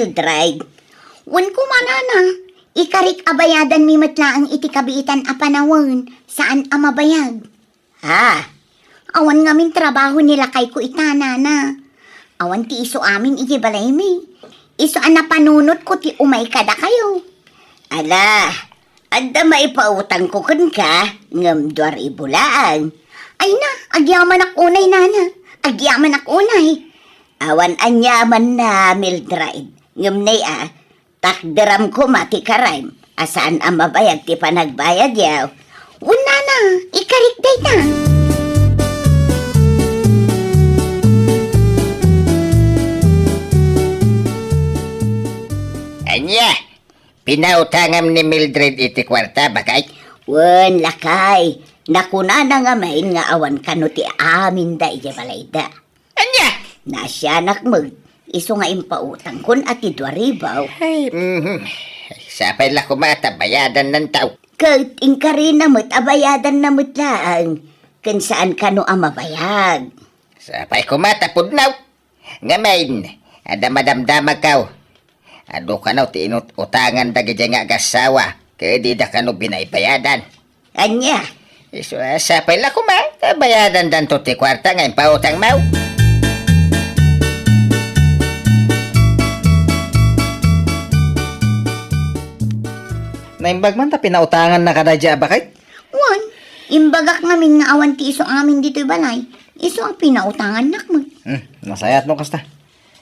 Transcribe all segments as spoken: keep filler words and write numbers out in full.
Mildred. Wen koma, nana, ikarik a bayadanmi met laeng iti kabiitan a panawen, saan a mabayag. Ha? Awan ngamin trabaho ni lakayko ita, nana. Awan ti isu amin iti balaymi. Isu a napanunotko ti umay kadakayo. Ala, adda maipautangko kenka, ngem dua ribu laeng. Ay na, agyamanak unay, nana. Agyamanak unay. Awan aniamanna, Mildred. Ngem nay a, takderam koma ti karem a saan a mabayag ti panagbayadyo. Wen, nana, ikarik dayta. Ania? Pinautangam ni Mildred iti kuarta, baket? Wen, lakay. Nakunana ngamin nga awan kano ti aminda iti balayda. Ania? Naasianak met, isu nga impautangkon a ti dua ribu. Ay, mhm. Sapay la koma ta bayadannanto. Ket inkarina met a bayadanna met laeng, ken saan kano a mabayag. Sapay koma ta pudno. Ngamin, adda madamdamagko. Adu kano ti inut-utangan dagiti nga agassawa, ket dida kano binaybayadan. Ania? Isu a sapay la koma, ta bayadandanto ti kuarta nga impautangmo. Naimbag man ta pinautangannaka daydiay a baket? Wen, imbagak ngamin nga awan ti isu amin ditoy balay. Isu a pinautangannak met. Hmm, nasayaat no kasta.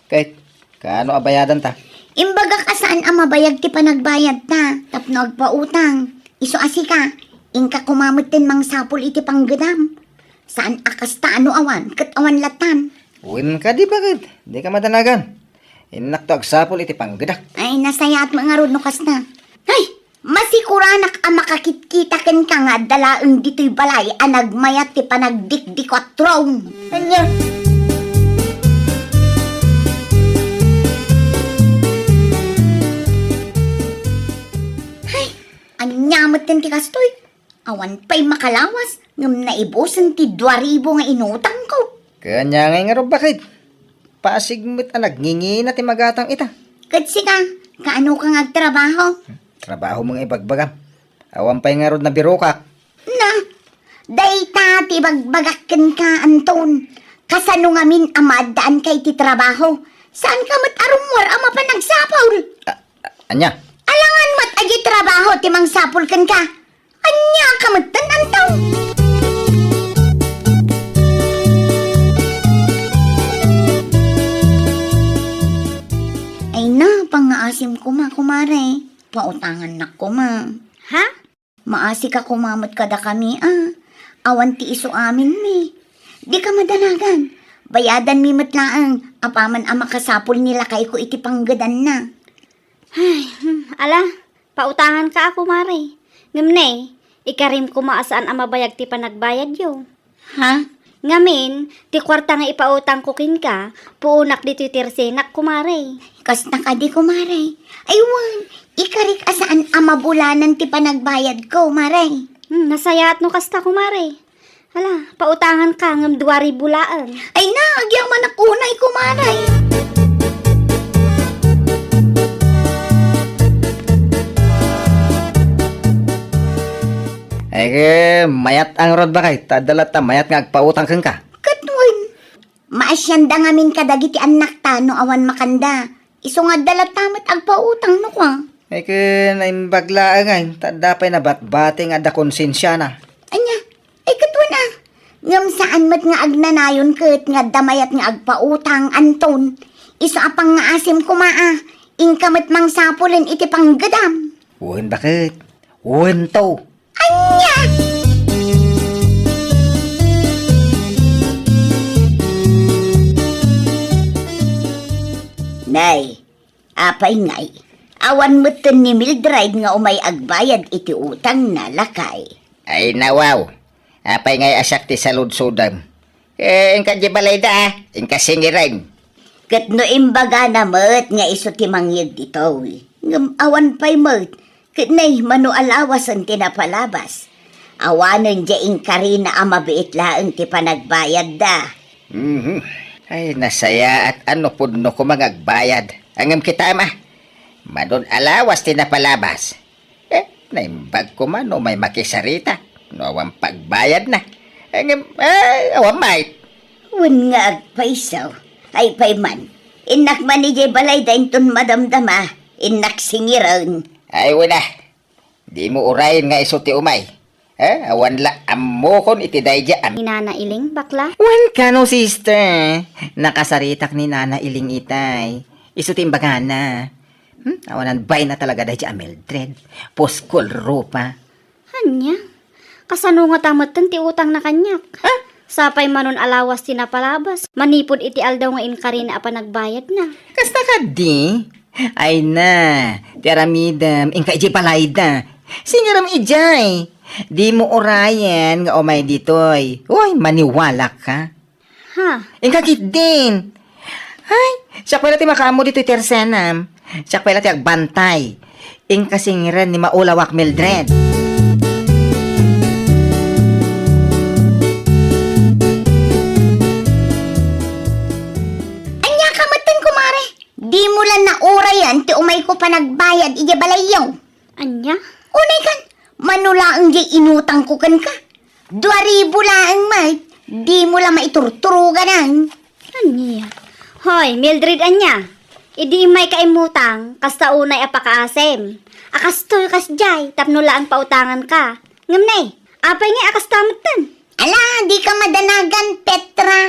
Ket, kaano a bayadanta? Imbagak a saan a mabayag ti panagbayadta tapno agpautang. Isu a sika, inka koma metten mangsapul iti panggedam. Saan a kasta a no awan, ket awan lattan. Wen kadi, baket, dika madanagan. Innakto agsapul iti panggedak. Ay, nasayaat met ngarud no kasta. Ay, masikuranak a makakitkita kenka nga adda laeng ditoy balay a nagmayat ti panagdikdikuatrom. Ania? Ay, ania metten ti kastoy? Awan pay makalawas ngem naibusen ti dua ribu nga inutangko. Ket ania ngay ngarud, baket? Pasig met a nagngingina ti magatang ita. Ket sika, kaano ka nga agtrabaho? Trabaho mo nga ibagbagam. Awan pay ngarud nabirokak. Na, dayta ti ibagbagak kenka, Anton. Kasano ngamin a maaddaanka iti trabaho? Saanka met a rummuar a mapan agsapul? A-, a-, ania? Alangan met a di trabaho ti mangsapul kenka. Ania ka metten, Anton? Ay na, pangngaasim koma, kumare. Pautangannak koma. Ha? Maasika koma met kadakami a. Awan ti isu aminmi. Dika madanagan. Bayadanmi met laeng, apaman a makasapul ni lakayko iti panggedanna. Ay, hmm, ala, pautanganka a, kumare. Ngem ne, ikarim koma a saan a mabayag ti panagbayadyo. Ha? Ngamin, ti kuarta nga ipautangko kenka, puonak ditoy ti resenak, kumare. Kasta kadi, kumare? Ay wen, ikarik a saan a mabulanan ti panagbayadko, mare. Hmm, nasayaat no kasta, kumare. Ala, pautanganka ngem dua ribu laeng. Ay na, agyamanak unay, kumare. Ay, ket mayat ngarud, baket, ta adda latta mayat nga agpautang kenka. Ket wen, maasianda ngamin kadagiti annakta no awan makanda. Isu nga adda latta met agpautang no kua. Ay, ket naimbag laeng, ay, ta adda pay nabatbati nga adda konsensiana. Ania? Ay, ket wen a. Ngem saan met nga agnanayon ket nga adda mayat nga agpautang, Anton. Isu a pangngaasim koma a, inka met mangsapulen iti panggedam. Wen, baket? Wento. Ania? Nay, apay ngay, awan metten ni Mildred nga umay agbayad iti utangna, lakay? Ay, nawaw. Apay ngay a siak ti saludsodem? Eh, inka di balayda, ah. Inka singiren. Ket no imbagana met nga isu ti mangyeg ditoy, ngem awan pay met, ket nay, mano a lawasen ti napalabas. Awanen di inkarina a mabiit laeng ti panagbayadda. Mhm. Ay, nasayaat a no pudno koma nga agbayad. Ngem kitaem a, mano a lawas ti napalabas. Eh, naimbag koma no umay makisarita, no awan pagbayadna. Ngem, eh, awan met. Wen nga agpayso. Ay pay man, innak man idiay balayda inton madamdama, innak singiren. Ay, wen a. Dimo urayen nga isu ti umay. Eh, awan la ammokon iti daydi a Ni Nana Iling, bakla? Wen kano, sister. Nakasaritak ni Nana Iling itay. Isu ti imbagana. Hmm? Awanan bain a talaga daydi a Mildred. Puskol rupa. Ania? Kasano ngata metten ti utangna kaniak? Ha? Sapay manon a lawas ti napalabas, manipud iti aldaw nga inkarina a panagbayadna. Kasta kadi? Ay na, ti aramidem, inka idiay balayda. Singirem idiay. Dimo urayen nga umay ditoy. Uy, maniwalak ka. Ha? Inka ketdin. Ay, siak pay la ti makaammo ditoy tersenam. Siak pay la ti agbantay. Inka singiren ni maulawak Mildred. Ania ka metten, kumare? Dimo la naurayan ti umayko panagbayad idiay balayyo. Ania? Unay kan, mano laeng diay inutangko kenka. Dua ribu laeng met, dimo la maiturturogan. Ania? Hoy, Mildred, ania? Idi immayka immutang, kasta unay a pakaasem. A kastoy kasdiay, tapno laeng pautanganka. Ngem ne, apay ngay a kasta metten? Ala, dika madanagan, Petra.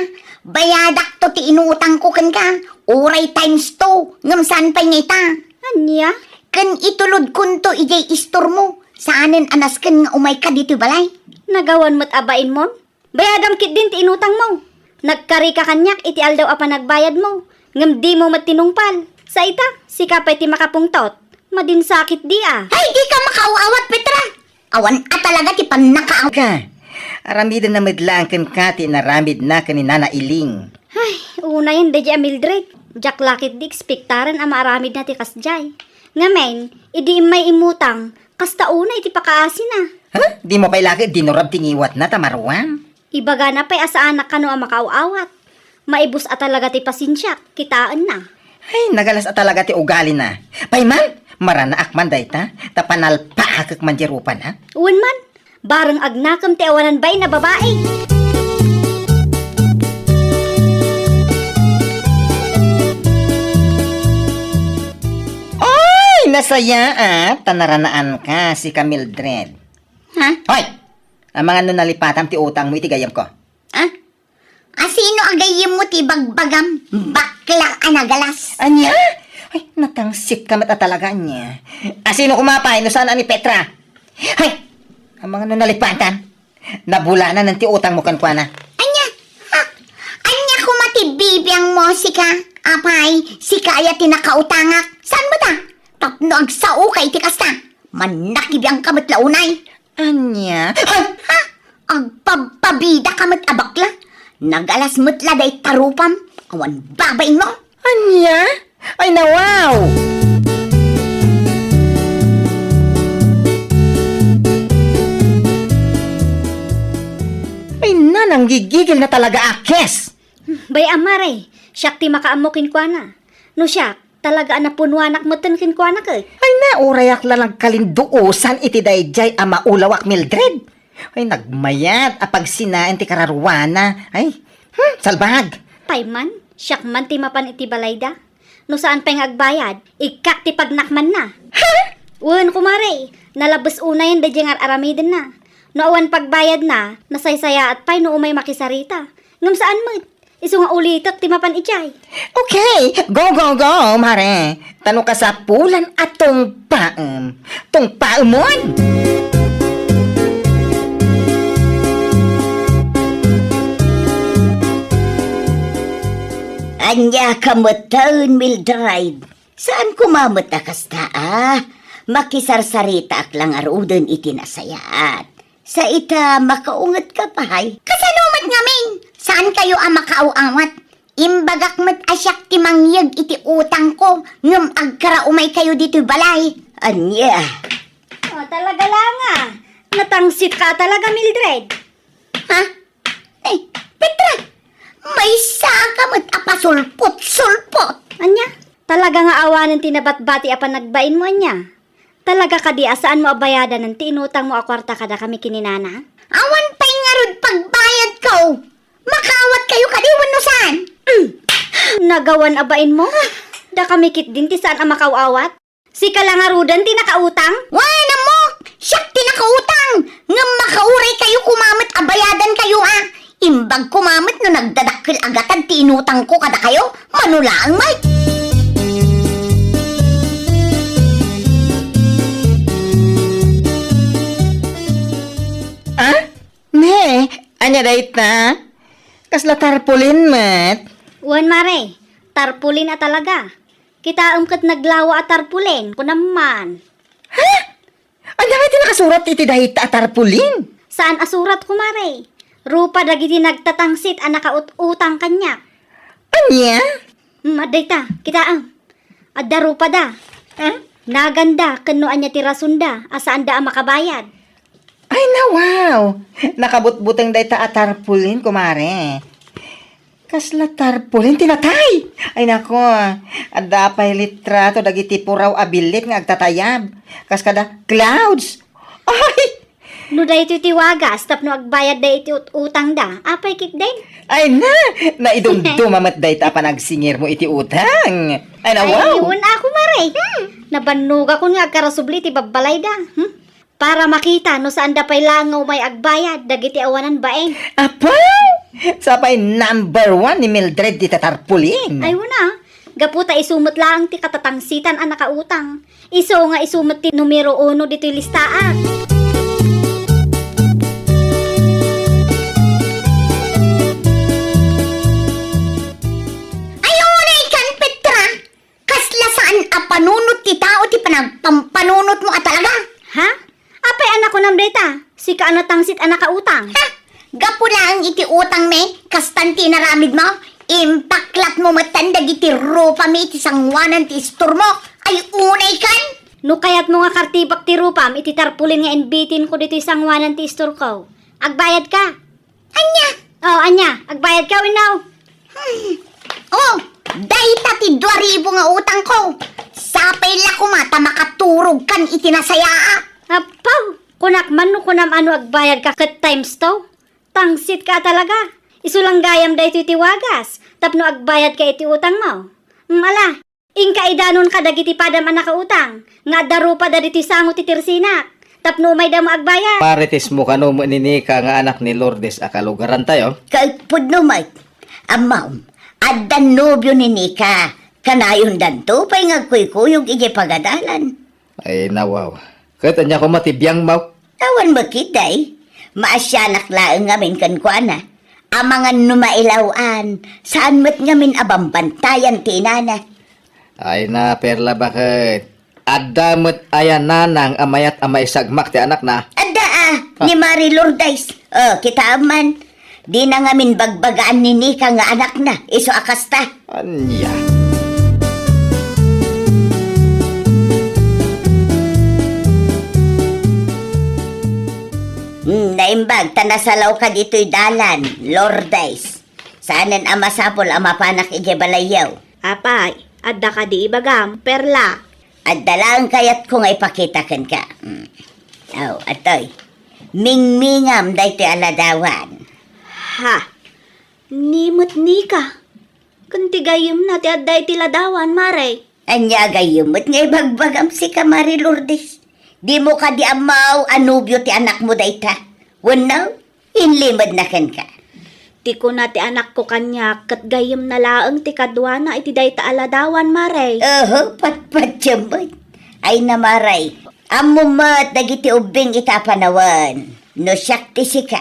Bayadakto ti inutangko kenka. Uray times two, ngem saan pay nga ita. Ania? Ken itulodkonto idiay istormo. Saanen a nasken nga umayka ditoy balay. Nagawan met a bainmon? Bayadam ketdin ti inutangmo. Nagkarika kaniak iti aldaw a panagbayadmo, ngem dimo met tinungpal. Sa ita, sika pay ti makapungtot. Madinsakit di a. Ay, dika makaaw-awat, Petra! Awan a talaga ti pannakaaw. Ka, aramiden na met laeng kenka ti inaramidna ken ni Nana Iling. Ay, unayen daydi a Mildred. Diak la ketdi ekspektaren a maaramidna ti kasdiay. Ngamin, idi immay immutang, kasta unay ti pakaasina. Ha? Dimo pay la ketdi inurab ti ngiwatna ta maruam? Ibagana pay a saanak kano a makaaw-awat. Maibus a talaga ti pasensiak, kitaenna. Ay, nagalas a talaga ti ugalina. Pay man, maranaak man dayta, ta panalpaakek man di rupana. Wen man, bareng agnakem ti awanan bain a babai. Oy, nasayaat ta naranaanka, sika Mildred. Ha? Hoy! Amangan no nalipatam ti utangmo iti gayyemko. Ha? Asino a gayyemmo ti ibagbagam, bakla a nagalas? Ania? Ay, natangsitka met a talaga, ania. Asino koma pay no saan a ni Petra? Hay! Amangan no nalipatam. Nabulananen ti utangmo kenkuana. Ania? Ha? Ania koma ti bibiangmo, sika? Apay, sika aya ti nakautangak? Saan met a? Tapno agsaoka iti kasta, mannakibiangka met la unay. Ania? Ay! Ha? Agpabpabidaka met a bakla? Nagalas met la dayta rupam, awan babainmo? Ania? Ay, nawaw! Ay, nanang gigigil na talaga a kes! Bay-am, mare, siak ti makaammo kenkuana. No siak, talaga a napunuanak metten kenkuana ket. Ay, na, urayak la nagkalinduosan iti daydiay a maulawak, Mildred. Ay, nagmayat a pagsinaen ti kararuana. Ay, hmm, salbag. Pay man, siak man ti mapan iti balayda. No saan pay nga agbayad, ikkak ti pagnakmanna. Ha? Wen, kumare, nalabes unayen daydiay nga ar-aramidenna. No awan pagbayadna, nasaysayaat pay no umay makisarita. Ngem saan met. Isu nga ulitek ti mapan idiay. Okay, go, go, go, mare. Ta no kasapulan a tungpaem, tungpaemon! Ania ka metten, Mildred? Saan koma met a kasta a? Makisarsaritaak la ngaruden iti nasayaat. Sa ita, makaungetka pay. Kasano met ngamin? Saankayo a makaaw-awat? Imbagak met a siak ti mangyeg iti utangko, ngem agkaraumaykayo ditoy balay. Ania? Oh, talaga la nga. Natangsitka talaga, Mildred. Ha? Ay, Petra! Maysaka met a pasulpot-sulpot! Ania? Talaga nga awanen ti nabatbati a panagbainmo, ania? Talaga kadi a saanmo a bayadanen ti inutangmo a kuarta kadakami ken ni Nana? Awan pay ngarud pagbayadko. Makaawatkayo kadi wenno saan? Mm. Nagawan a bainmo? Dakami ketdin ti saan a makaaw-awat? Sika la ngaruden ti nakautang? Wen, ammok! Siak ti nakautang! Ngem makauraykayo koma met a bayadankayo a. Imbag koma met no nagdadakkel a gatad ti inutangko kadakayo, mano laeng met. Ah? Ne, ania dayta? Kasla tarpaulin met? Wen, mare, tarpaulin a talaga. Kitaem ket naglawa a tarpaulin, kunam man. Ha? Ania nga ti nakasurat iti dayta a tarpaulin? Saan a surat, kumare. Rupa dagiti nagtatangsit a nakaut-utang kaniak. Ania? Mm, adda ita, kitaem. Adda rupada. Hmm? Naganda ken no ania ti rasonda a saanda a makabayad. Ay, na, wow! Nakabutbuteng dayta a tarpaulin, kumare. Kasla tarpaulin ti natay! Ay nako, adda pay litrato dagiti puraw a billit nga agtatayab. Kas kada clouds. Ay! No daytoy ti wagas tapno agbayadda iti ut-, utangda, apay ketdin? Ay na! Naidumduma met dayta a panagsingirmo iti utang. Ay na, wow! Ay, wen, ako, mare. Hmm. Nabannogakon nga agkarasubli iti babbalayda. Hmm? Para makita no saanda pay laeng nga umay agbayad dagiti awanan bain. Apo! Sapay number one ni Mildred dita tarpaulin. Ay, wen a. Gapu ta isu met laeng ti katatangsitan a nakautang. Isu nga isu met ti numero uno ditoy listaak. Ay, unay kan, Petra! Kasla saan a panunot ti tao ti panagpampanunotmo a talaga? Ha? Apay a nakunam dayta? Sika a natangsit a nakautang. Ha? Gapu laeng iti utangmi, kastan ti inaramidmo, impaklatmo metten dagiti rupami iti sangoanan ti istormo. Ay, unay kan? No kayatmo nga kartibak ti rupam iti tarpaulin nga inbitinko ditoy sangoanan ti istorko, agbayadka. Ania? Oh, ania? Agbayadka wenno? Hmm. Oh, dayta ti dua ribu nga utangko. Sapay la koma ta makaturogkan iti nasayaat. Apo, kunak man no kunam a no agbayadka ket times two. Tangsitka a talaga. Isu lang gayam daytoy ti wagas tapno agbayadka iti utangmo. Mm, ala, inka idanonka dagiti padam a nakautang nga adda rupada ditoy sango ti tersinak tapno umaydamo agbayad. Marites mo kano met ni Nika nga anak ni Lourdes a kalugarantayo? Ket pudno met. Ammom, adda nobio ni Nika. Kanayondanto pay nga agkuykuyog idiay pagadalan. Ay, nawaw. Ket ania koma ti biangmo? Awan met ketdi. Maasianak laeng ngamin kenkuana. Amangan no mailaw-an, saan met ngamin a bambantayan ti inana. Ay na, Perla, baket. Adda met aya nanang a mayat a maisagmak ti anakna? Adda a, ni Mari Lourdes. Oh, kitaem man. Dina ngamin bagbagaan ni Nika nga anakna, isu a kasta. Ania? Hmm, naimbag ta nasalawka ditoy dalan, Lourdes. Saanen a masapul a mapanak idiay balayyo. Apay, adda kadi ibagam, Perla? Adda laeng kayatko nga ipakita kenka. Hmm. Oh, atoy. Mingmingam daytoy a ladawan. Ha? Ni met Nika. Ken ti gayyemna ti adda iti ladawan, Mare. Ania a gayyem met nga ibagbagam sika, Mari Lourdes? Dimo kadi ammo a nobio ti anakmo dayta? Wenno, inlimedna kenka? Ti kuna ti anakko kaniak, ket gayyemna laeng ti kaduana iti dayta a ladawan, Mare. Oho, patpatiem met. Ay na, Mare, ammom met dagiti ubbing ita a panawen. No siak ti sika,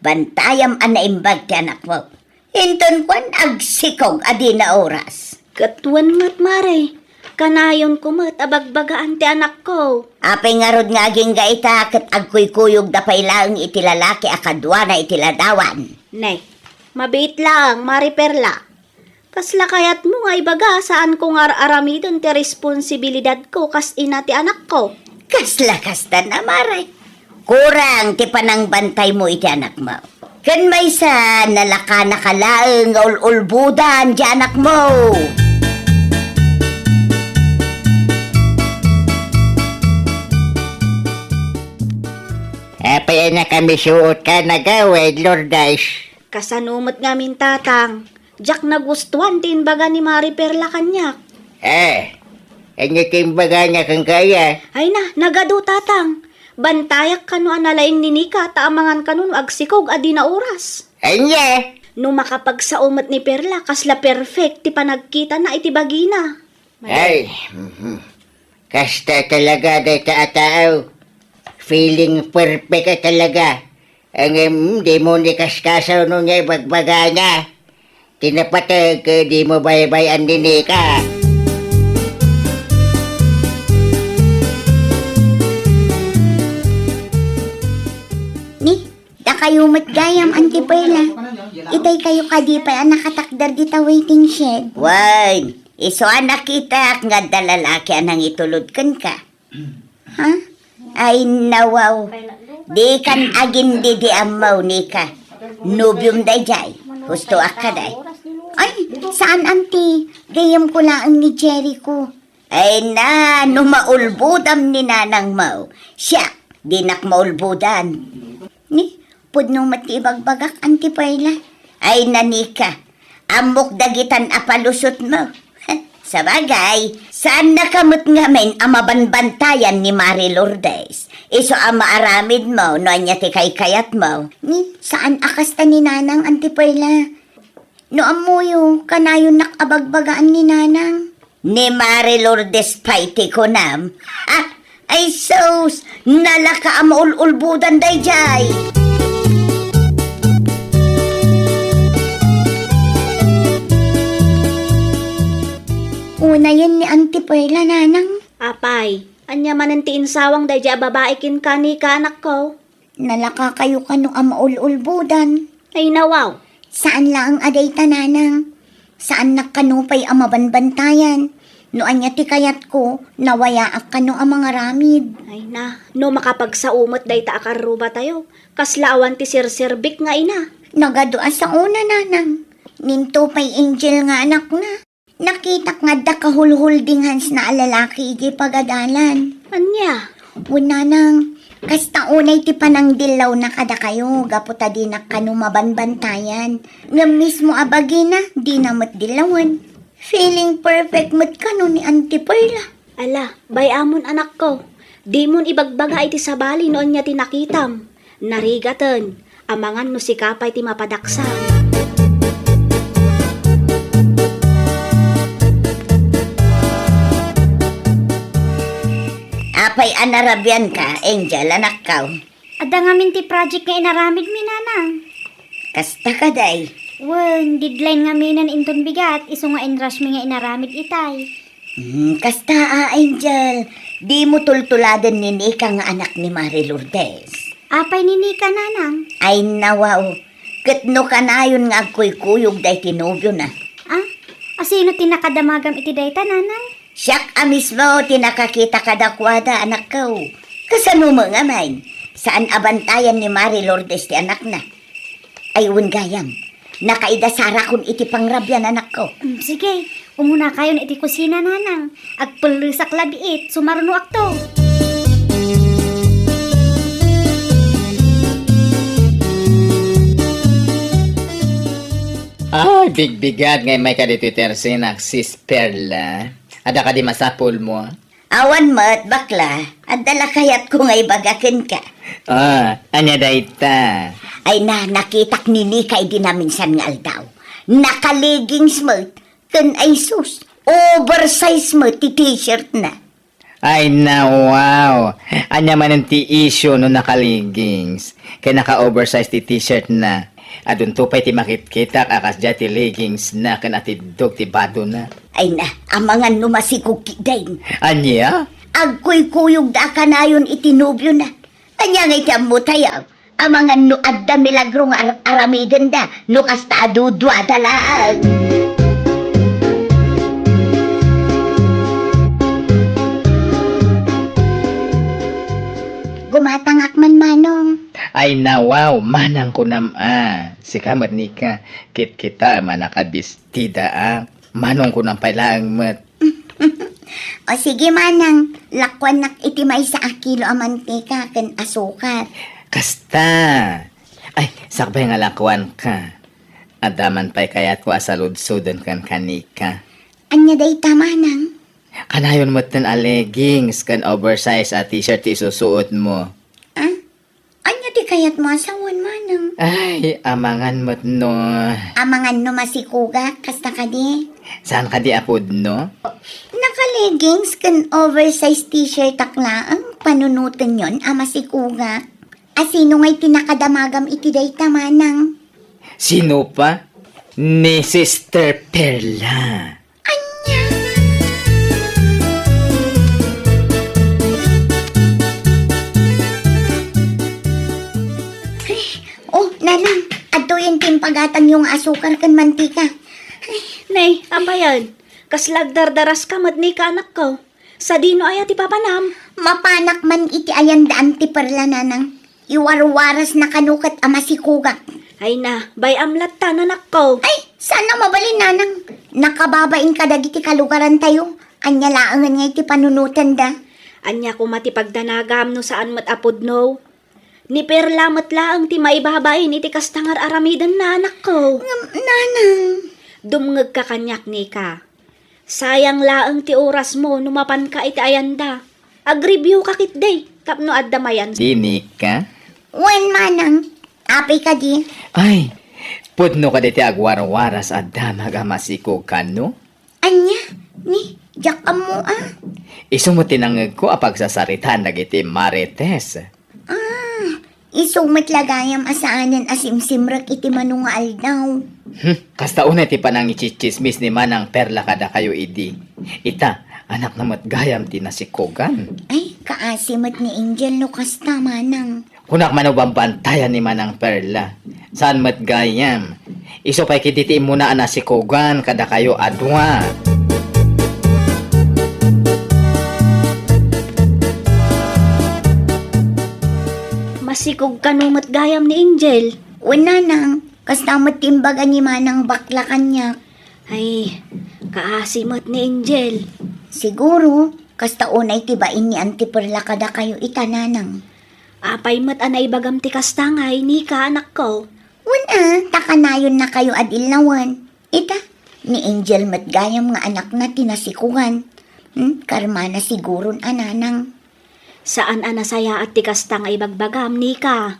bantayam a naimbag ti anakmo. Inton kuan, agsikog a dina oras. Ket wen met, Mare, kanayonko met a bagbagaan ti anakko. Apay ngarud nga agingga ita ket agkuykuyogda pay laeng iti lalaki a kaduana iti ladawan? Ne, mabiit laeng, Mare Perla. Kasla kayatmo nga ibaga, saanko nga ar-aramiden ti responsibilidadko kas ina ti anakko? Kasla kasta a, Mare. Kurang ti panangbantaymo iti anakmo. Ken maysa, nalakanaka laeng nga ul-ulbodan ti anakmo. Nakamisuot ka nagawid, Lourdes. Kasano met ngamin, Tatang? Diak nagustuan ti imbaga ni Mari Perla kaniak. Eh, ania ti imbaga na kenka aya? Ay na, nagadu, Tatang. Bantayak kano a nalaing ni Nika ta amangan kano no agsikog a dina oras. Ania? No makapagsao met ni Perla, kasla perfect ti panagkitana iti bagina. Ay, mhm. Kasta talaga dayta a tao. Feeling perfect a talaga. Ngem, dimo ni kaskasaw no nia ibagbagana. Ti napateg, dimo baybay-an ni Nika. Ni, dakayo met gayam, Auntie Perla. Itay kayo kadi pay a nakatakder dita waiting shed. Wen, isu a nakitak nga adda lalaki a nangitulod kenka. Ha? Ay, nawaw. Dikan agindidi ammo, Nika. Nobiom daydiay. Husto a kaday. Ay, saan, Auntie? Gayamko laeng ni Jericho. Ay na, no maulbodam ni nanangmo. Siak, dinak maulbodan. Ni, pudno met ti ibagbagak, Auntie Perla. Ay na, Nika, ammok dagitan a palusotmo. Sabagay, saannaka met ngamin a mabanbantayan ni Mari Lourdes. Isu a maaramidmo no ania ti kaykayatmo. Ni, saan a kasta ni Nanang, Auntie Perla. No ammoyo, kanayonnak a bagbagaan ni Nanang. Ni Mari Lourdes pay ti kunam. Ah, ay sus, nalaka a maul-ulbodan daydiay. Unayen ni Auntie Perla, Nanang. Apay, ania manen ti insawang daydiay a babai kenka, Nika, anakko? Nalaka kayo kano a maul-ulbodan. Ay, nawaw. Saan laeng a dayta, Nanang. Saannak kano pay a mabanbantayan. No ania ti kayatko, nawayaak kano a mangaramid. Ay na, no makapagsao met dayta a karrubatayo, kasla awan ti serserbik nga ina. Nagadu a saona, Nanang. Ninto pay Angel nga anakna. Nakitak nga adda kahulhulding hansna a lalaki idiay pagadalan. Ania? Wen, Nanang, kasta unay ti panangdillawna kadakayo gapu ta dinak kano mabanbantayan. Ngem mismo a bagina, dina met dillawen. Feeling perfect met kano ni Auntie Perla. Ala, bay-amon, anakko. Dimon ibagbaga iti sabali no ania ti nakitam. Narigaten, amangan no sika pay ti mapadaksan. Apay a narabianka, Angel, anakko? Adda ngamin ti project nga inaramidmi, Nanang. Kasta kadi? Wen, deadline ngaminen inton bigat, isu nga inrushmi nga inaramid itay. Hmm, kasta a, Angel, dimo tultuladen ni Nika nga anak ni Mari Lourdes. Apay ni Nika, Nanang? Ay, nawaw. Ket no kanayon nga agkuykuyog dayta nobiona. Ah? Asino ti nakadamagam iti dayta, Nanang? Siak a mismo ti nakakita kadakuada, anakko. Kasano met ngamin? Saan a bantayan ni Mari Lourdes ti anakna. Ay, wen gayam. Nakaida sarakon iti pangrabian, anakko. Mm, sige, umunakayon iti kusina, Nanang. Agpellesak labiit, sumarunoakto. Ay, bigbigat nga immayka ditoy tersinak, Sis Perla. Adda kadi masapulmo? Awan met, bakla. Adda la kayatko nga ibaga kenka. Ah, ania dayta? Ay na, nakitak ni Nika idi naminsan nga aldaw. Naka-leggings met, ken ay sus, oversize met ti t-shirtna. Ay na, wow! Ania manen ti issue no naka-leggings ken naka-oversize ti t-shirtna? Adunto pay ti makitkitak a kasdiay ti leggingsna ken atiddog ti badona. Ay na, amangan no masikog ketdin. Ania? Agkuykuyogda a kanayon iti nobiona. Ania ngay ti ammotayo? Amangan no adda milagro nga ar-, aramidenda no kasta a duduada laeng. Gumatangak man, Manong. Ay, nawaw, manang kunam a. Sika met, Nika, kitkitaem a nakabestidaak. Manong kunam pay laeng met. O sige, Manang, lakuanak iti maysa a kilo a mantika ken asukar. Kasta. Ay, sakbay nga lakuanka. Adda man pay kayatko a saludsodon kenka, Nika. Ania dayta, manang? Kanayon metten a leggings ken oversize a t-shirt ti isusuotmo. Ah? Ania ti kayatmo a sawen, manang? Ay, amangan met no. Amangan no masikogak, kasta kadi? Saan kadi a pudno? Naka-leggings ken oversize t-shirtak laeng, panunotenyon a masikogak. A sino ngay ti nakadamagam iti dayta, manang? Sino pa? Ni Sister Perla. Ania? Ay, oh, nanang, adtoyen ti impagatangyo nga asukar ken mantika. Ay. Nay, apayan? Kasla agdardaraska met, Nika, anakko. Sadino aya ti papanam? Mapanak man iti ayan da Auntie Perla, nanang. Iwarwarasna kano ket a masikogak. Ay na, bay-am latta, anakko. Ay, saan a mabalin, nanang. Nakababain kadagiti kalugarantayo. Ania laengen nga iti panunotenda? Ania koma ti pagdanagam no saan met a pudno? Ni Perla met laeng ti maibabain iti kasta nga ar-aramidenna, anakko. Ngem, nanang. Dumngegka kaniak, Nika. Sayang laeng ti orasmo no mapanka iti ayanda. Agreview ka ketdi tapno adda mayan. Dini ka? Wen, manang. Apay kadi? Ay, pudno kadi ti agwarwaras a damag a masikog kano? Ania? Ni, diak ammo a. Isu met ti nangngegko a pagsasaritaan dagiti Marites. Ah, isu met la gayam a saanen a simsimrek iti mano nga aldaw. Hmm, kasta unay ti panangitsitsismis ni Manang Perla kadakayo idi. Ita, anakna met gayam ti nasikogan. Ay, kaasi met ni Angel no kasta, Manang. Kunak mano bambantayan ni Manang Perla. Saan met gayam. Isu pay ketdi ti immuna a nasikogan kadakayo a dua. Masikog kano met gayam ni Angel? Wen, nanang, kasta met ti imbaga ni Manang Bakla kaniak. Ay, kaasi met ni Angel. Siguro, kasta unay ti bain ni Auntie Perla kadakayo ita, nanang. Apay met a naibagam ti kasta ngay, Nika, anakko? Wen a, ta kanayonnakayo a dillawen. Ita, ni Angel met gayam nga anakna ti nasikogan. Hmm, karmana siguron a, nanang. Saan a nasayaat ti kasta nga ibagbagam, Nika.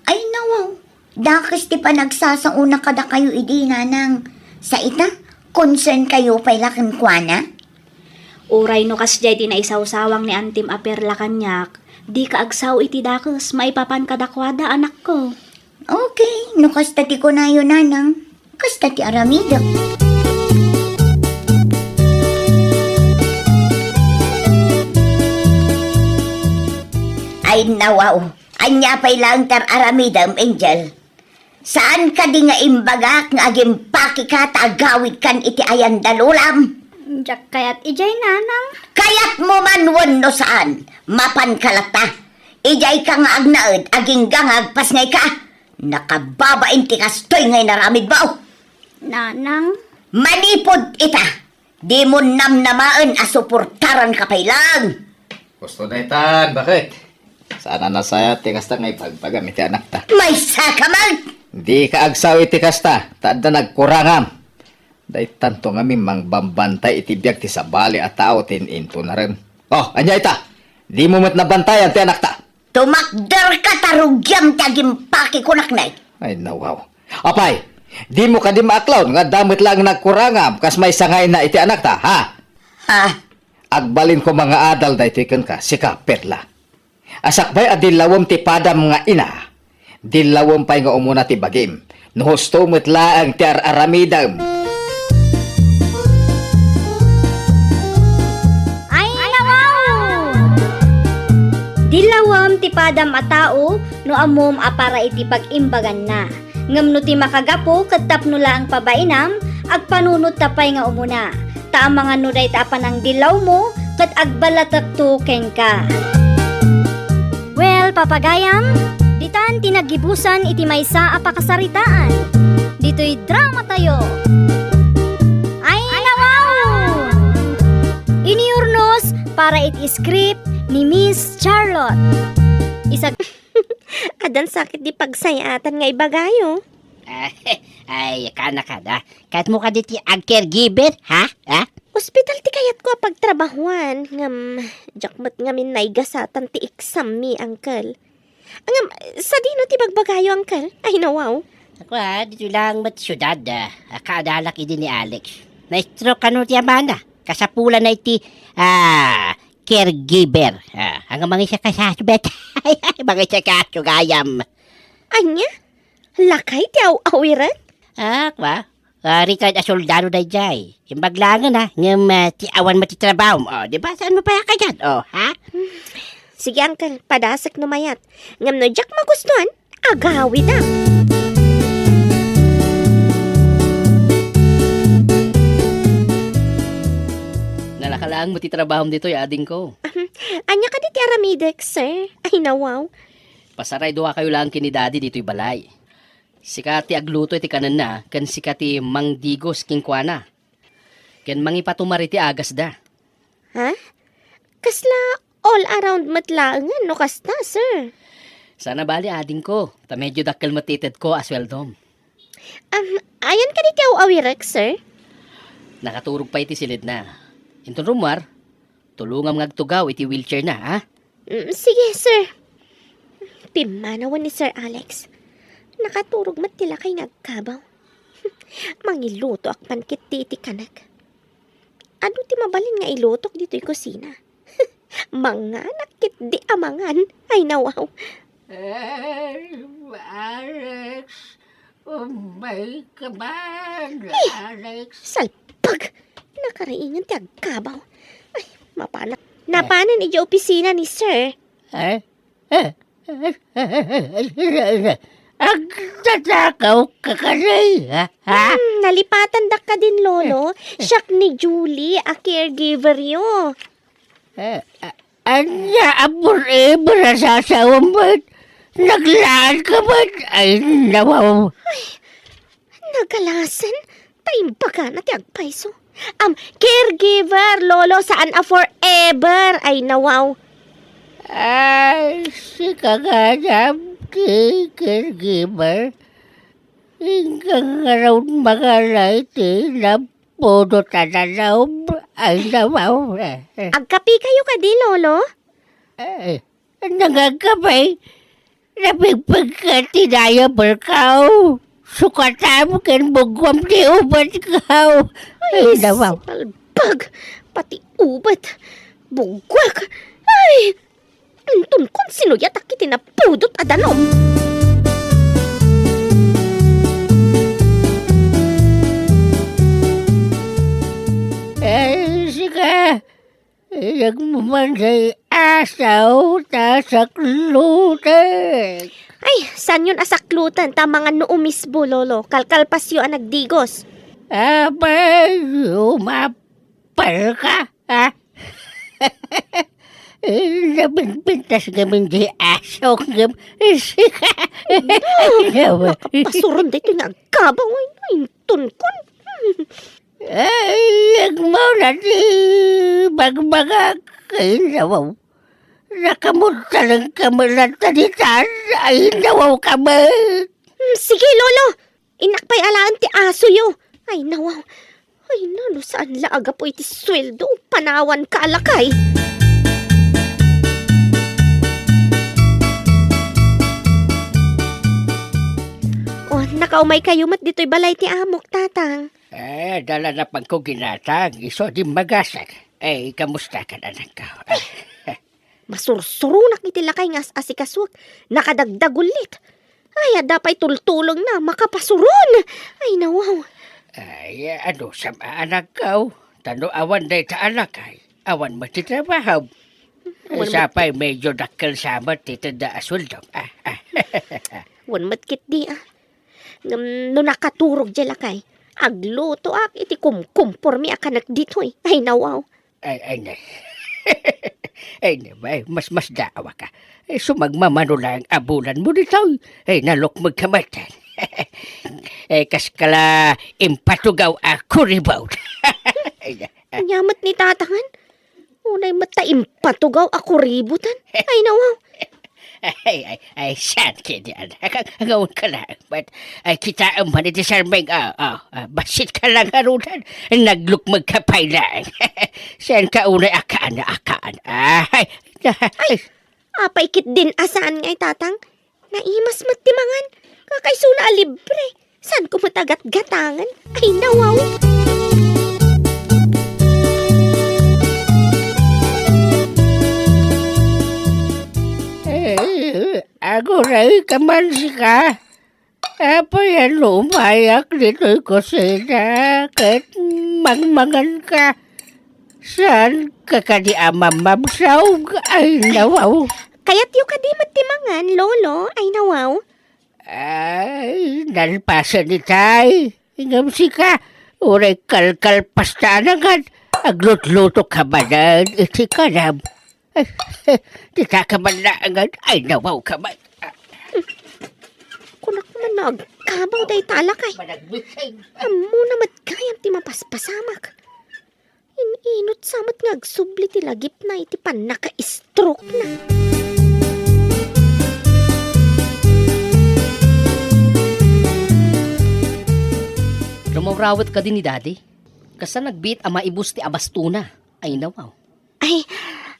Ay, nawaw. Dakes ti panagsasaona kadakayo idi, nanang. Sa ita, concern kayo pay la kenkuana? Uray no kasdiay ti naisawsawang ni Antim a Perla kaniak, dika agsao iti dakes maipapan kadakuada, anakko. Okay, no kasta ti kunayo, nanang, kasta ti aramidek. Ay, nawaw. Ania pay laeng ti ar-aramidem, Angel? Saan kadi nga imbagak nga agimpakeka ta agawidkan iti ayan da lolam? Diak kayat idiay, nanang. Kayatmo man wenno saan, mapanka latta. Idiay ka nga agnaed, agingga nga agpasngay ka. Nakababain ti kastoy nga inaramidmo. Nanang. Manipud ita, dimo namnamaen a suportaranka pay laeng. Gusto na itan, bakit? Saan a nasayaat ti kasta nga ibagbagam iti anakta. Maysa ka man! Dika agsao iti kasta, ta adda nagkurangam. Daytanto ngamin mangbambantay iti biag ti sabali a tao ti in-intunarem. Oh, ania ita? Dimo met nabantayan ti anakta? Tumakderka ta rugiam ti agimpakeko, naknek. Ay, nawaw. Apay, dimo kadi maaklon nga adda met laeng nagkurangam kas maysa nga ina iti anakta, ha? Ha? Agbalin koma nga adal daytoy kenka, sika, Perla. A sakbay a dillawem ti padam nga ina, dillawem pay nga umuna ti bagim, no husto met laeng ti ar-aramidem. Ay, nawaw! Dillawem ti padam a tao no ammom a para iti pag-imbaganna. Ngem no ti makagapu ket tapno laeng pabainam, agpanunot ta pay nga umuna. Ta amangan no dayta a panangdillawmo ket agballatekto kenka. Well, papagayam, ditan ti naggibusan iti maysa a pakasaritaan. Ditoy dramatayo. Ay, nawaw! Inurnos para iti script ni Miss Charlotte. Isag- Addan sakit di pagsayatan nga ibagayo. Ay, ay, kana kada. Kayatmo kadi ti ag-caregiver, ha? Ha? Ospital ti kayatko a pagtrabahuan, ngem diak met ngamin naigasatan ti exam mi, uncle. Ngem, sadino ti bagbagayo, uncle? Ay, nawaw. Ako, ah, dito lang met siudad, ah, kaadalak idi ni Alex. Na-stroke kano ti amana. Kasapulana iti, ah, caregiver. Ah, ang mga siya kasasubet. Mga siya kasugayam. Anya? Lakay ti aw-awirek? Ah, kwa? Ah, retired a soldado dayjay. Imbag laengen, ah, ngem, ah, ti awan met ti trabaho. Oh, di ba? Saan mo pa kayat? Oh, ha? Sige, uncle, padasek no mayat. Ngem no diak magustuhan, agawidak. Nalaka laeng met ti trabahom ditoy, adingko. Ahem. Anya kadi ti aramidek, sir? Ay, nawaw. Pasaray duakayo laeng ken ni Daddy ditoy balay. Sika ti agluto iti kanenna, ken sika ti mangdigos kenkuana. Ken mangipatumar iti agasda. Ha? Kasla all around met laengen no kasta, sir? Sana bali, adingko, ta medyo dakkel met ti itedko a sueldom. Am, ayan kadi ti aw-awirek, sir? Nakaturog pay iti silidna. Inton rummuar, tulongam nga agtugaw iti wheelchair na, ha? Mm, sige, sir. Pimmanawen ni Sir Alex. Nakaturog met ti lakay nga agkabaw. Mangilutoak man ketdi iti kanek. Adu ti mabalin nga ilutok ditoy kusina. Manganak ketdi a mangan. Ay, nawaw. Ay, Alex, umay ka man, Alex. Salpag! Nakariingan ti agkabaw. Ay, mapanak. Napanan idiay opisina ni Sir. Eh? Eh? Agtatakaw ka kadi, ha? Ha? Hmm, nalipatandak kadin, Lolo. Siak ni Julie a caregiveryo. Eh, a-, ania a forever a sasawem met? Naglaas ka met? Ay, nawaw. Ay, nagalasan? Ta imbagana ti agpayso. Am, caregiver, Lolo, saan a forever. Ay, nawaw. Ay, sika gayam ti caregiver. Inka ngarud mangala iti napudot a danum. Ay, nawaw. Agkapi kayo kadi, Lolo? Eh, nangagkapi. Napigpigka ti diaperko. Sukatam ken bugguam ti ubetko. Ay, ay, nawaw. Salbag! Pati ubet. Bugguak. Ay! Inton kon sinuyatak iti napudot a danum. Ay, sika. Iyagmo man diay asaw ta saklutek. Ay, saanyon a saklutan ta mangan no umisbo, Lolo. Kalkalpasyo a nagdigos. Apay, umapal ka, ha? Nabinbintas ngamin di asaw ngem sika. Nakapasuron daytoy nga agkabaw. Ay, inton kon. Ay, agmawna ti bagbagak. Ay, nawaw. Nakamudtaleng ka met latta ditan. Ay, nawaw ka met. Hmm, sige, Lolo. Innak pay alaen ti asoyo. Ay, nawaw. Ay, na, no saan la a gapu iti sueldo, panawan ka a lakay. Oh, nakaumay kayo met ditoy balay ti amok, Tatang. Eh, dala na pagko ginatang, isu a dimmagasek. Eh, kamusta ka, anakko? Masursuronak iti lakay nga as-asikasuek, nakadagdagullit. Ay, adda pay tultulongna, makapasuron! Ay, nawaw. Ay, adu sa anakko? Ta no awan dayta a lakay, awan met ti trabaho. Awan met. Sapay medyo dakkel sa met ti tedda a sueldo. Ah, ah. Awan met ketdi, ah. Ngem no nakaturog diay lakay, aglutoak iti kumkumpormi a kanek ditoy. Ay, nawaw. Ay, ay, nay. Ay, nay, ay, mas, mas daawa ka. Eh, sumagmamano lang a bulan mo ditoy. Ay, nalukmeg ka met. Eh, kas kala impatugaw a kuribot. Ay, nay. Ania met ni Tatangan? Unay met ta impatugaw a kuribotan. Ay, nawaw. Ay, ay, ay, saan kadi, anak? Ang, ang awan ka lang. Ba't, ay, kitaem man iti sarming, ah, ah, ah, bassit ka lang, harunan. Naglukmeg ka pay lang. Saan ka unay akaan, akaan? Ay, ay, Apay ketdin a saan ngay, Tatang? Naimas met ti mangan. Kakaisuna a libre. Saanko met a gatgatangan? Ay, nawaw. Eh, aguray ka man sika. Apay a no umayak ditoy kusina ket mangmangan ka? Saan ka kadi a mamabsawg? Ay, nawaw. Kayatyo kadi met ti mangan, Lolo? Ay, nawaw. Ay, nalpasen itay. Ngem sika, uray kalkalpasta a nangan, aglutluto ka manen iti kanam. Ay, dita ka man laengen, ay, nawaw ka man. Kunak man no agkabaw dayta a lakay. Managbisig. Ammona met gayam ti mapaspasamak. In-inut sa met nga agsubli ti lagipna iti pannaka-stroke-na. Rumawrawet kadi ni Daddy? Kasta nagbiit a maibus ti abastona. Ay, nawaw. Ay,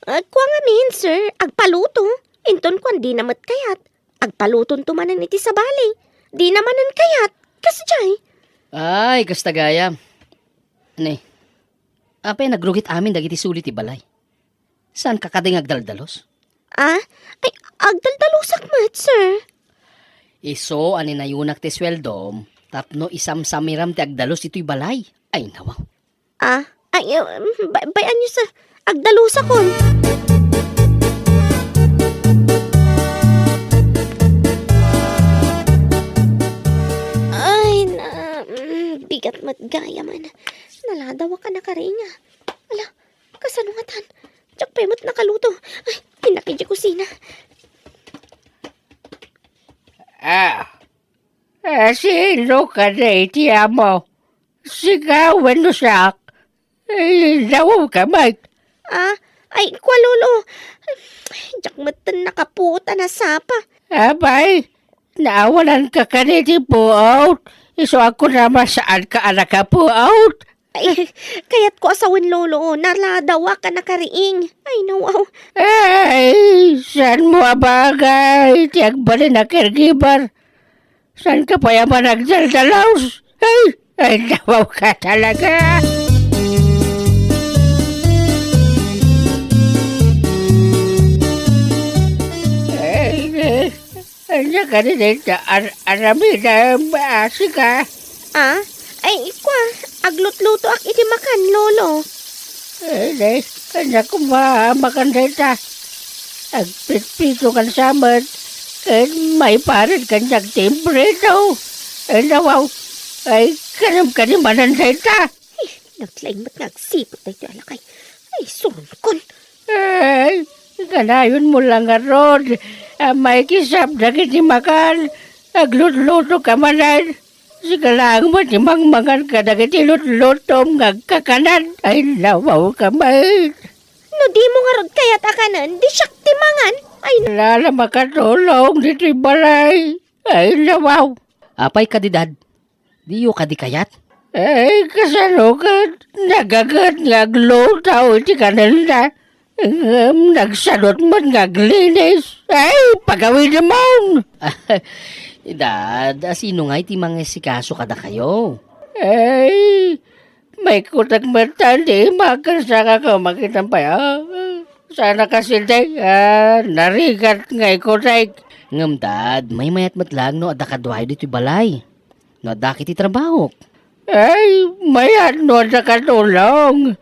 ah, kua ngamin, sir, agpaluto. Inton kuan, dina met kayat. Agpalutonto manen iti sabali. Dina manen kayat. Kasdiay. Ay, kasta gayam. Ne, apay nagrugit amin dagiti suli ti balay? Saan ka kadi nga agdaldalos? Ah? Ay, agdaldalusak met, sir. Isu a ninayonak ti sueldom tapno isamsamiram ti agdalus ditoy balay. Ay, nawaw. Ah, ay, um, bay-, bay-anyo sa agdalusakon. Ay, na, mm, bigat met gayam. Naladawak a nakaringa. Ala, kasano ngatan? Diak pay met nakaluto. Ay, innak idiay kusina. Ah, Ah, sino kadi ti amo? Sika wenno siak? Ay, nawaw ka met. Ah, ay, kua, Lolo. Diak metten nakapuot a nasapa. Apay, naawanan ka kadi ti puot? Isu a kunam a saan ka a nakapuot? Ay, kayatko a sawen, Lolo. Naladawak a nakariing. Ay, nawaw. Ay, saan mo a bagay ti agbalin a caregiver? Saan ka pay a managdaldalaus? Ay, ay, nawaw ka talaga. Ay, eh. Ania kadi dayta ar-, aramidem, a, sika? Ah? Ay, kua, aglutlutoak iti makan, Lolo. Ay, day, ania koma a makan dayta? Agpitpito kan samet, ket maiparit kaniak ti imprito. Ay, nawaw. Ay, kanem kadi manen dayta? Eh, naglaing met nga agsiput daytoy a lakay. Ay, suronkon. Ay, kanayon mo lang ngarud a maikisap dagiti makan, aglutluto ka manen. Sika laeng met ti mangmangan kadagiti lutlutom nga agkakanan. Ay, nawaw ka met. No di mo ngarud kayat a kanen, di siak ti mangan. Ay, wala la makatulong ditoy balay. Ay, nawaw. Apay kadi, Dad? Diyo kadi kayat? Ay, kasano ket nagaget nga aglutaw iti kanenda? Ngem nagsadut met nga aglinis. Ay, pagawidemon! Dad, a, sino ngay ti mangisikaso kadakayo? Ay, maikkutek met ta ti imak ken sangak a makitang pay, a. Saan a kasinteg, a, narigat nga ikkutek. Ngem, Dad, maymayat met laeng no adda kaduayo ditoy balay. No adda ket ti trabahok. Ay, mayat no adda katulong.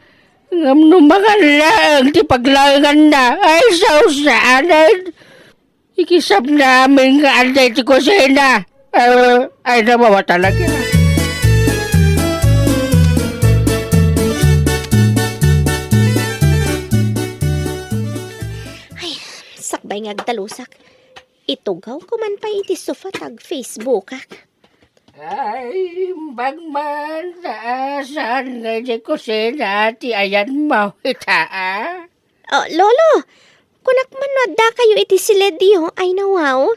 Ngem no mangan laeng ti paglaenganna, ay, sausanen. Ikisapna amin nga adda iti kusina. Ay, ay, nawawa talaga. Ay, sakbay nga agdalusak. Itugawko man pay iti sofa ta ag-Facebookak. Ay, imbag man, ta saan nga idiay kusina ti ayanmo ita, a? Oh, Lolo! Kunak man no addakayo iti siledyo, ay nawaw.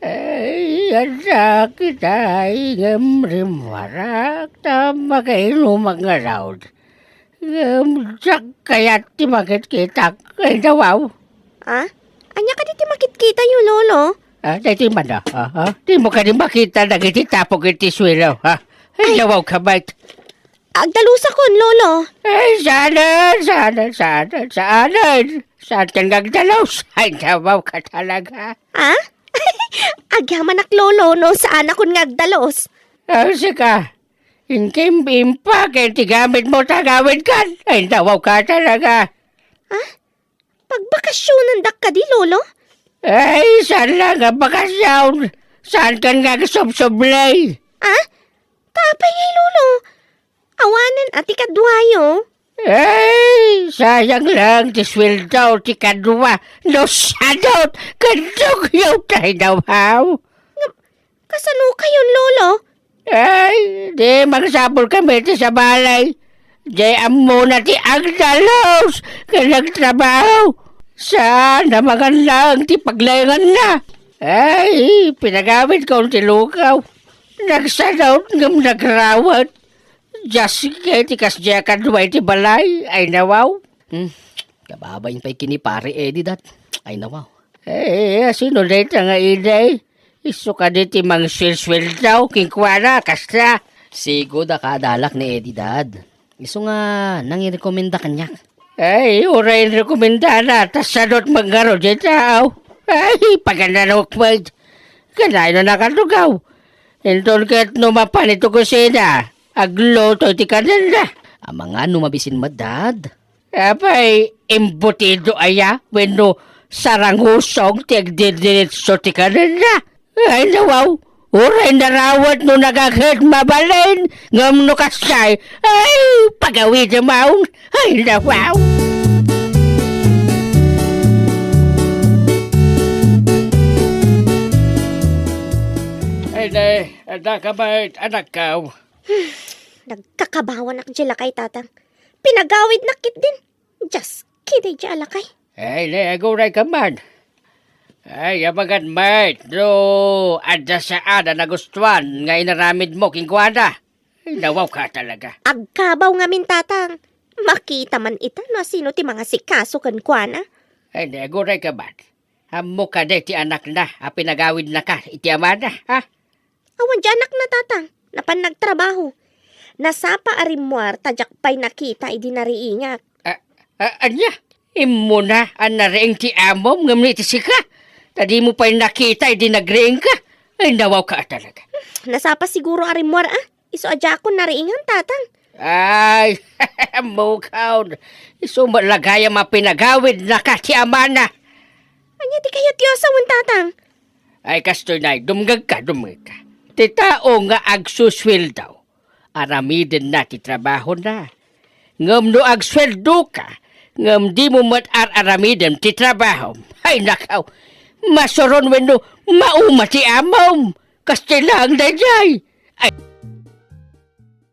Ay, adda kitay, ngem rimmuarak, ta makainumak ngarud. Ngem diak kayat ti makitkitak, ay nawaw. Ah? Ania kadi ti makitkitayo, Lolo? Ah, daytoy man, ah, ah, ah. Dimo kadi makita dagiti tapok iti suelo, ha? Ay, ay, nawaw ka, Mike. Agdalusakon, Lolo. Ay, saanen, saanen, saanen, saanen. Saankan nga agdalus? Ay, nawaw ka talaga. Ah? Agyamanak, Lolo, no saanakon nga agdalus. Ay, sika. Inkim, impa, ken ti gamit mo ta agawidkan. Ay, nawaw ka talaga. Ah? Pagbakasyonendak kadi, Lolo? Ay, saan la nga bakasyon? Saankan nga agsubsublay? Ah? Ta apay ngay, Lolo? Awanen a ti kaduayo. Ay, sayang lang ti sueldo ti kadua. No sadot, kadugyo tayo daw, haw? Kasano kayon, Lolo? Ay, di magsapul kami iti sabali. Di ammona ti agdalus ken agtrabaho. Saan a mangan laeng ti paglaenganna. Ay, pinagawidko ti lukaw. Nagsadot ngem nagrawet. Dias ket ti kasdiay a kadua iti balay. Ay, nawaw. Hmm, kababain pay ken ni Pare Eddie, Dad. Ay, nawaw. Eh, asino dayta nga idi? Isu kadi ti mangsuelsueldo kenkuana, kasta? Sigud a kaadalak ni Eddie, Dad. Isu nga nangirekomenda kaniak. Ay, uray rekomendana, ta sadot man ngarud dayta, aw. Ay, pagananok met. Kanayon a nakatugaw. Inton ket no mapan iti kusina, agluto iti kanenda. Amangan no mabisin met, Dad. Apay, embutido aya wenno sarangusong ti agdidiretso ti kanenda? Ay, nawaw, uray narawet no nagaged mabalin, ngem no kasdiay, ay, pagawidem mawn. Ay, nawaw. Ay, ne, adda ka met, anakkaw? Nagkakabawanak diay lakay, Tatang. Pinagawidnak ketdin. Dias, kidi diay a lakay. Ay, ne, aguray ka man. Ay, amangan met, no adda saan a nagustuan nga inaramidmo kenkuana. Ay, nawaw ka talaga. Agkabaw ngamin, Tatang. Makita man ita no asino ti mangasikaso kenkuana. Ay, ne, aguray ka man. Ammo kadi ti anakna a pinagawidnaka iti amana, ha? Awan diay anakna, Tatang. Napan nagtrabaho. Nasapa a rimmuar ta diak pay nakita idi nariingak. A, a, ania? Immuna a nariing ti amom ngem iti sika? Ta dimo pay nakita idi nagriingka? Ay, nawaw ka talaga. Nasapa siguro a rimmuar, a? Isu a diakon nariingan, Tatang. Ay, mukaw. Isu met la gayam a pinagawidnaka ti amana. Ania ti kayatyo a sawen, Tatang? Ay, kastoy, nay, dumngegka, dumngegka. Ti tao nga agsusueldo, aramidenna ti trabahona. Ngem no agsueldoka, ngem dimo met ar-aramiden ti trabahom, ay, nakaw, masuron wenno mauma ti amom. Kastoy laeng daydiay. Ay,